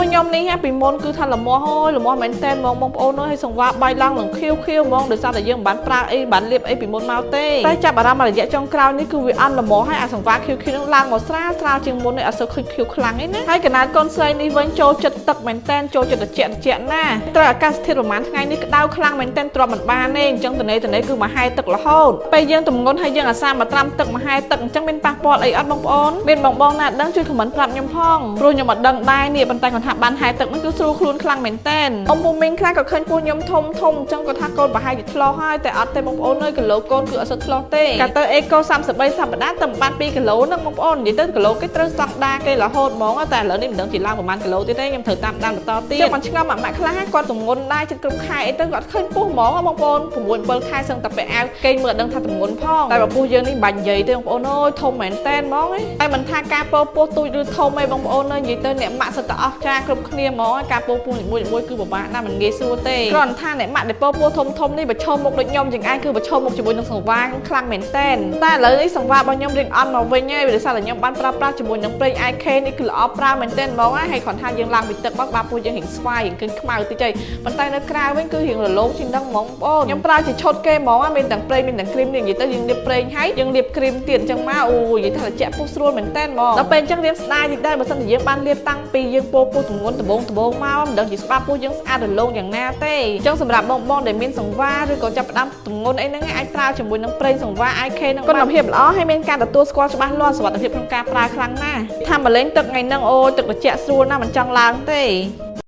ពោះខ្ញុំនេះពីមុនគឺថាលមាស់ហើយលមាស់មែនតែនហ្មងបងប្អូនអើយហើយសង្វាបាយឡើងនឹងខៀវខៀវហ្មងដោយសារតែយើងមិនបានប្រើអីមិនបានលាបអីពីមុនមកទេតែចាប់អារម្មណ៍រយៈចុងក្រោយនេះគឺវាអន់លមាស់ហើយអាសង្វាខៀវខៀវនឹងឡើងមកស្រាលស្រាលជាងមុននេះអត់សូវឃើញខៀវខ្លាំងឯណាហើយកណាត់កូនស្រីនេះវិញចូលចិត្តទឹកមែនតែនចូលចិត្តត្រជាក់ត្រជាក់ណាត្រូវអាកាសធាតុប្រហែលថ្ងៃនេះក្តៅខ្លាំងមែនតែនទ្រាំមិនបានទេអញ្ចឹងតនេតនេគឺមកហែទឹករហូតពេលយើងទម្ងន់ហើយយើងអាសាមកត្រាំទឹកមកហែទឹកអញ្ចឹងមានប៉ះពាល់អីអត់បងប្អូនមានបងបងណាដឹងជួយ comment ប្រាប់ខ្ញុំផងព្រោះខ្ញុំអត់ដឹងដែរនេះប៉ុន្តែគាត់ថាបានហែទឹកហ្នឹងគឺស្រួលខ្លួនខ្លាំងមែនតែនអ៊ំពូមីងខ្លះក៏ឃើញពោះខ្ញុំធំធំអញ្ចឹងគាត់ថាកូនប្រហែលជាឆ្លោះហើយតែអត់ទេបងប្អូនអើយគីឡូកូនគឺអត់សូវឆ្លោះទេកាលទៅអេកូ33សប្តាហ៍តែបាន2គីឡូហ្នឹងបងប្អូននិយាយទៅគីឡូគេត្រូវស្តង់ដាគេរហូតហ្មងតែឥឡូវនេះមិនដឹងជាឡើងប្រហែលគីឡូទៀតទេខ្ញុំត្រូវតាមដានបន្តទៀតខ្ញុំមិនឆ្ងល់ម៉ាក់ម៉ាក់ខ្លះគាត់ទម្ងន់ដែរចិត្តគ្រប់ខែអីទៅគាត់ឃើញពោះហ្មងបងប្អូន6 7ខែសឹងតែពាក់អាវគេមើលអត់ដឹងថាទម្ងន់ផងតែបើពោះយើងនេះមិនបាច់និយាយទេបងប្អូនអើយធំមែនតែនហ្មងតែមិនថាការពោពោះទូចឬធំឯងបងប្អូនអើយនិយាយទៅអ្នកម៉ាក់សិតតែអស់ចាគ្រប់គ្នាហ្មងការពោពោះនីមួយៗគឺពិបាកណាស់មិនងាយស្រួលទេគ្រាន់តែថាអ្នកម៉ាក់ដែលពោពោះធំធំនេះប្រឈមមុខដូចខ្ញុំជាងឯងគឺប្រឈមមុខជាមួយនឹងសង្វាខ្លាំងមែនតែនតែឥឡូវនេះសង្វារបស់ខ្ញុំរៀងអន់មកវិញហើយដោយសារតែខ្ញុំបានប្រើប្រាស់ជាមួយនឹងប្រេង IK នេះគឺល្អប្រើមែនតែនហ្មងហើយគ្រាន់ថាយើងឡើងពីទឹកមកបាពោះយើងរៀងស្វាយរៀងគិនខ្មៅតិចហើយប៉ុន្តែនៅក្រៅវិញគឺរៀងរលោងជាងនឹងហ្មងបងប្អូនខ្ញុំប្រើជាឈុតគេហ្មងមានទាំងប្រេងមានទាំងគ្រីមនេះនិយាយទៅយើងលាបប្រេងហើយយើងលាបគ្រីមទៀតអញ្ចឹងមកអូនិយាយថាត្រជាក់ពោះស្រួលមែនតែនហ្មងដល់ពេលអញ្ចឹងរៀងស្ដាយតិចដែរបើសិនជាយើងបានលាបតាំងពីយើងពោពោះទម្ងន់ដំបងដំបងមកមិនដឹងជាស្បាពោះយើងស្អាតរលោងយ៉ាងណាទេអញ្ចឹងសម្រាប់បងបងដែលមានសង្វាឬក៏ចាប់ផ្ដើមទម្ងន់អីហ្នឹងអាចប្រើជាមួយនឹងប្រេងសង្វា IK ហ្នឹងគុណភាពល្អហើយមានការទទួលស្គាល់ច្បាស់លាស់សុវត្ថិភាពក្នុងការប្រើខ្លាំងណាស់ថាមកលេងទឹកថ្ងៃហ្នឹងអូទឹកត្រជាក់ស្រួលណាស់មិនចង់ឡើងទេ។